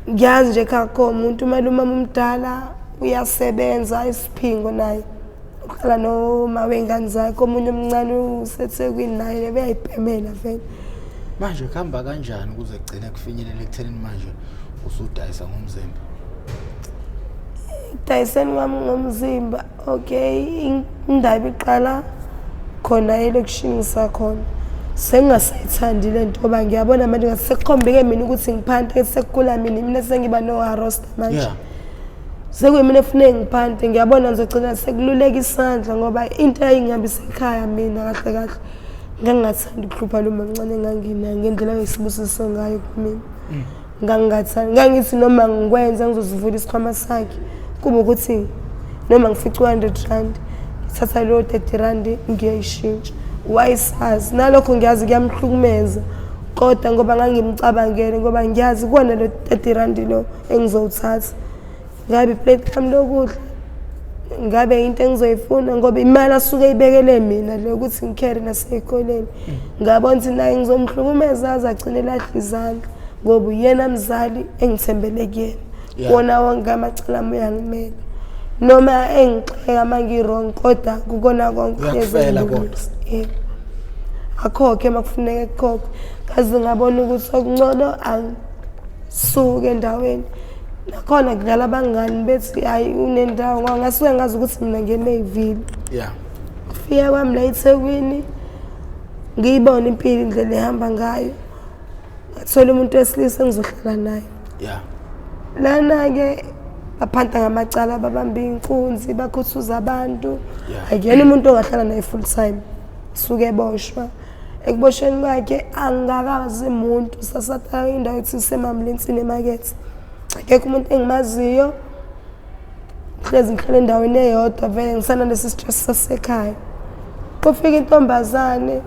Ngiyazi nje ekhaya kukho umuntu, umalume wami omdala uyasebenza isiphingo naye, uhlala noma wey'ngane zakhe, omunye omncane useThekwini naye beyayibhemela vele. Manje kuhamba kanjani ukuze kugcine kufinyelele ekuthenini manje usudayisa ngomzimba? Ekudayiseni kwami ngomzimba, okay, indaba iqala khona elokishini ngisakhona. Sengingasayithandi le nto ngoba ngiyabona manje ngathi sekukhombeke mina ukuthi ngiphante, sekukhula mina, mina sengiba no-arosta manje. Sekuyimina efuneke ngiphante, ngiyabona ngizogcina sekululeka isandla ngoba into eyayingihambisa ekhaya mina kahle kahle ngangingathandi ukuhlupha lo mamncane enganginaye ngendlela ayisibusiso ngayo kumina. Ngangingathandi, ngangithi noma ngikwenza ngizosivula isikhwama sakhe, kube ukuthi noma ngifica u-100 rand ngithatha leyo 30 rand ngiyayishintsha. Wayesazi nalokho, ngiyazi kuyamhlukumeza, kodwa ngoba ngangimcabangele, ngoba ngiyazi kuwona lo 30 rand lo engizowuthatha ngabe iplate lami lokudla, ngabe into engizoyifuna, ngoba imali asuke eyibekele mina le ukuthi ngikhere nasey'koleni. Ngabona ukuthi naye ngizomhlukumeza aze agcine elahla izandla, ngoba uyena mzali engithembele kuyena. Kuwona wonke amacala ami uyangimela, noma engixeka uma ngi-wrong, kodwa kukona konke Uyakufela kodwa. Yebo, akhokhe uma kufuneka kukhokhe. Ngaze ngabona ukuthi okungcono angisuke endaweni nakhona kudlala abangani bethi hayi unendawo, ngoba ngasuke ngazi ukuthi mina ngiye-Mayville. Kufika kwami la eThekwini ngiyibone impilo indlela ehamba ngayo, ngathola umuntu wesilisa engizohlala naye. Lana-ke baphanta ngamacala, babamba iy'nkunzi, bakhuthuza abantu. Akuyena umuntu ongahlala naye full time, suke eboshwa. Ekuboshweni kwakhe angakazi muntu, sasataka indawo ethi isemamlensini emakethe, akekho umuntu engimaziyo, hlezi ngihlala endaweni eyodwa vele ngisanalesi stress sasekhaya. Kufika intombazane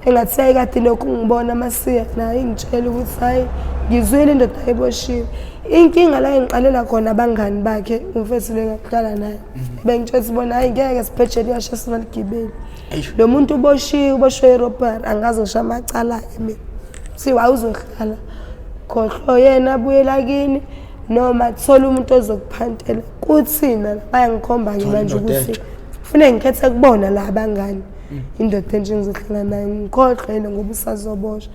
engathi yayikade lokhu ngibona masiya naye, ingitshela ukuthi hayi ngizwile indoda ayiboshiwe. Inkinga la engiqalela khona abangani bakhe umfethu le ngakuhlala naye, bengitshela ukuthi bona hayi ngeke sibhejele iyasha singaligibeli, lo muntu uboshiwe, uboshwe i-robbery, angaze ngisho amacala-ke mina. Kuthiwa awuzohlala khohlwa yena, abuyela kini noma thola umuntu ozokuphantela. Kuthina bayangikhomba-ke manje ukuthi kufuneke ngikhethe kubona la abangani indoda entsha engizohlala nayo, ngikhohlwe yena ngoba usazoboshwa.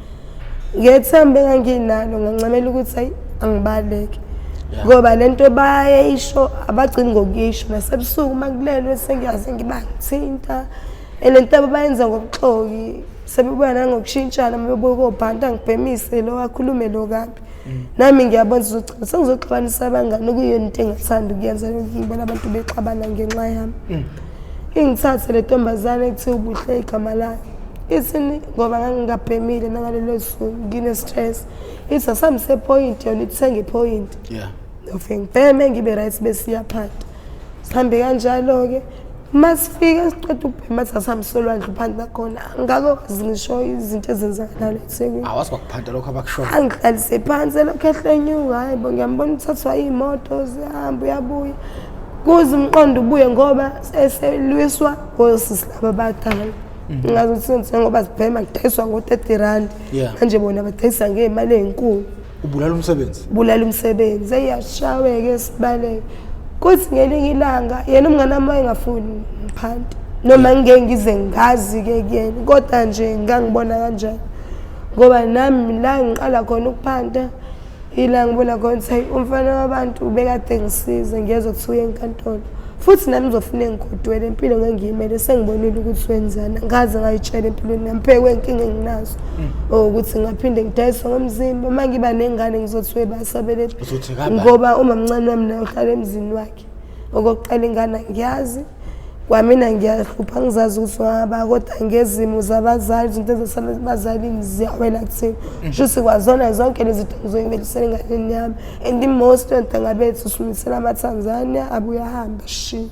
Ngethemba enganginalo ngancamela ukuthi hayi angibaleke, ngoba le nto bayayisho abagcini ngokuyisho nasebusuku uma kulelwe sengiyaze ngibangithinta. And le nto abayenza ngobuxoki sebebuya nangokushintshana, uma bebuya kobhanta ngibhemise lo akhulume lo kabi. Nami ngiyabona sizogcina sengizoxabanisa abangani, okuyiyona into engathandi ukuyenza, ngibona abantu bexabana ngenxa yami. Ingithathe le ntombazane ekuthiwa uBuhle igama layo, ithini ngoba ngangingabhemile nangalelo suku ngine-stress, ithi asihambise ephoyinti, yona ithenga iphoyinti, ngifike ngibheme ngibe right besiya phanda. Sihambe kanjalo-ke, uma sifika siqeda ukubhema athi asihambe solwandle phansi nakhona, angikakwazi ngisho izinto ezenzakalayo eThekwini. Awazi kwakuphanda lokho abakushoyo. Angihlalise phansi elokhu ehlenyuka, hayi bo ngiyambona uthathwa iy'moto zihamba uyabuya, kuze umqondo ubuye ngoba eselwiswa ngosisi laba abadala. Ngazi ukuthi njengoba sibhema kudayiswa ngo-30 rand, manje bona badayisa ngey'mali ey'nkulu. Ubulala umsebenzi. Bulala umsebenzi, eyashawe-ke sibaleke. Kuthi ngelinye ilanga yena umngane wami wayengafuni ngiphanti, noma ngike ngize ngazi-ke kuyena, kodwa nje ngangibona kanjani ngoba nami la ngiqala khona ukuphanta ila ngibona khona ukuthi hayi umfana wabantu ubekade ngisiza, ngiyezwa kuthiwa uye enkantolo futhi nami ngizofuna ngigodwele impilo ngengiyimele, sengibonile ukuthi wenzani, ngaze ngayitshela empilweni yami phe kwenkinga enginazo ukuthi ngaphinde ngidayiswe ngomzimba, uma ngiba nengane ngizothi webasabele ngoba umamncane wami naye uhlala emzini wakhe. Okokuqala ingane angiyazi, kwamina ngiyahlupha ngizazi ukuthi waba, kodwa ngezimo zabazali izinto ezasala ebazalini ziyawela kuthina, kusho ukuthi kwazona zonke lezi zinto ngizoyiwelisela enganeni yami. And most yontanga bethu simisela amaTanzania abuye ahambe shi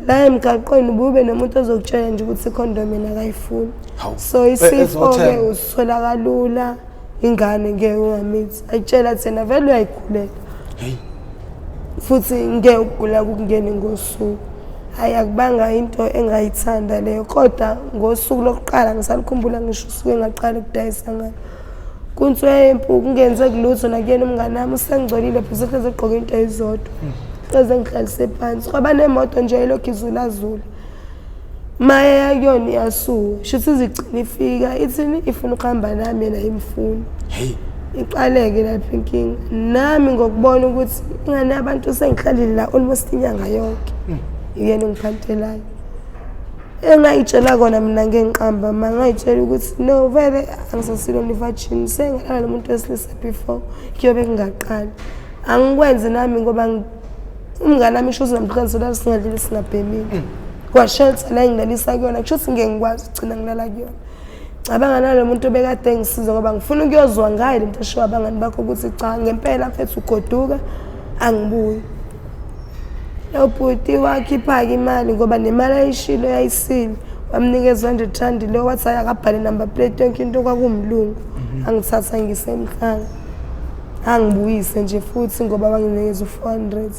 la emgaqweni, ubube nomuntu ozokutshela nje ukuthi ikhondom yena akayifuni. So isifo-ke usithola kalula, ingane ngeke ungamithi ayitshela thina vele uyayigulela. Futhi ngeke ukugula kukungene ngosuku. Hhayi, akubanga into engayithanda leyo, kodwa ngosuku lokuqala ngisalukhumbula ngisho usuku engaqala ukudayisa ngalo. Kunswempu kungenzeki lutho nakuyena umngane wami usengcolile phela usehlezi egqoke into eyizodwa. Hlezi engihlalise phansi. Kwaba nemoto nje elokhu izulazula. Maye kuyona iyasuka. Shuthi izigcina ifika ithini ifuna ukuhamba nami yena imfuni. Hey. Iqaleke lapho inkinga. Nami ngokubona ukuthi ingane yabantu sengihlalile la almost inyanga yonke. Uyena ongiphantelayo. Engayitshela kona mina ngenqamba ma ngayitshela ukuthi no vele angisasilona i-virgin sengalala nomuntu wesilisa before kuyobe kungaqali. Angikwenzi nami ngoba umngane wami isho ukuthi namhlanje solala singadlile singabhemile. Kwashelter la engilalisa kuyona kusho ukuthi ngeke ngikwazi ukugcina ngilala kuyona. Cabanga nalo muntu obekade engisiza ngoba ngifuna ukuyozwa ngaye lento eshiwo abangani bakho ukuthi cha ngempela mfethu ugoduka angibuyi. Lo bhuti wakhipha-ke imali ngoba nemali ayishilo yayisile. Wamnikeza 100 rand lo wathi hayi akabhale number plate yonke into kwakuwumlungu. Angithatha ngise emhlanga. Angibuyise nje futhi ngoba wanginikeza u-400.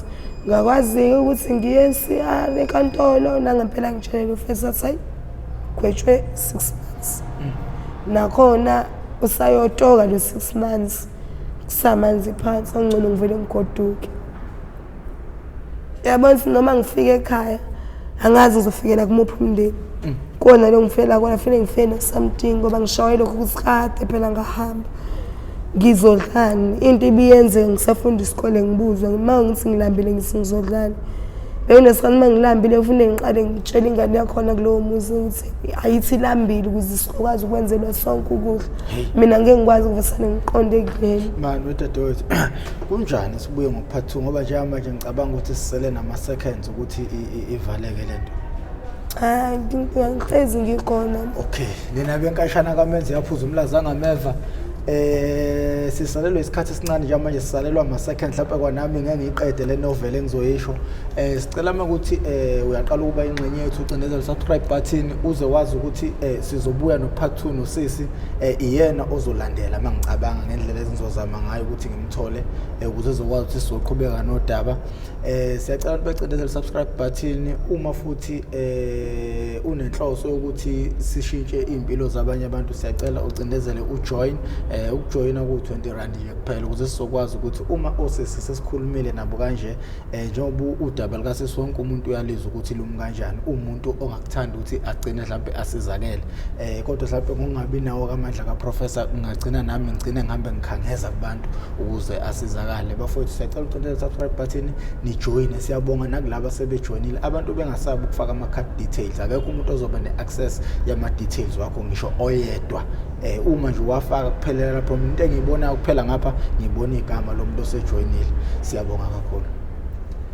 Ngakwazi-ke ukuthi ngiye e-CR enkantolo nangempela ngitshelele ufesi wathi hayi gwetshwe 6 months. Nakhona usayotoka lo 6 months kusamanzi phansi okungcono ngivele ngigoduke. Yabona ukuthi noma ngifika ekhaya angazi ngizofikela kumuphi umndeni. Kona lo ngifela kona fanele ngifike na-something ngoba ngishawe lokhu ukuthi kade phela ngahamba. Ngizodlani? Into ibiyenzeka ngisafunda isikole ngibuzwa uma ngithi ngilambile ngithi ngizodlani. Bekunesikhathi uma ngilambile kufanele ngiqale ngitshele ingane yakhona kulowo muzi ukuthi ayithi ilambile ukuze sizokwazi ukwenzelwa sonke ukudla. Mina ngeke ngikwazi ukuvesane ngiqonde ekudleni. Mani wedadewethu kunjani sibuye ngo-part 2 ngoba njengamanje ngicabanga ukuthi sisele nama-seconds ukuthi ivaleke lento. Cha, ngihlezi ngikhona. Okay, nina benkashana kamenzi yaphuza umlazi angameva. Sisalelwe isikhathi esincane njengamanje sisalelwa ama-seconds mhlawumbe kwanami ngeke ngiyiqede le novel engizoyisho. Sicela ukuthi uyaqala ukuba ingxenye yethu ucindezele subscribe button uze wazi ukuthi sizobuya no part 2 nosisi iyena ozolandela mangicabanga ngendlela ezingizozama ngayo ukuthi ngimthole ukuze ezokwazi ukuthi sizoqhubeka nodaba. Siyacela ukuthi becindezele subscribe button uma futhi unenhloso yokuthi sishintshe impilo zabanye abantu siyacela ucindezele ujoin. Ukujoyina ku 20 rand nje kuphela ukuze sizokwazi ukuthi uma osisi sesikhulumile nabo kanje njengoba udaba likasisi wonke umuntu uyalizwa ukuthi lumi kanjani umuntu ongakuthanda ukuthi agcine mhlawumbe asizakele kodwa mhlawumbe ngokungabi nawo amandla kaprofessor ngingagcina nami ngigcine ngihambe ngikhangeza kubantu ukuze asizakale. Bafowethu siyacela ucindezele subscribe button nijoyine. Siyabonga nakulabo sebejoyinile abantu bengasabi ukufaka ama-card details. Akekho umuntu ozoba ne-access yama-details wakho ngisho oyedwa. Uma nje uwafaka kuphelela lapho. Into engiyibonayo kuphela ngapha ngibona igama lomuntu osejoyinile. Siyabonga kakhulu.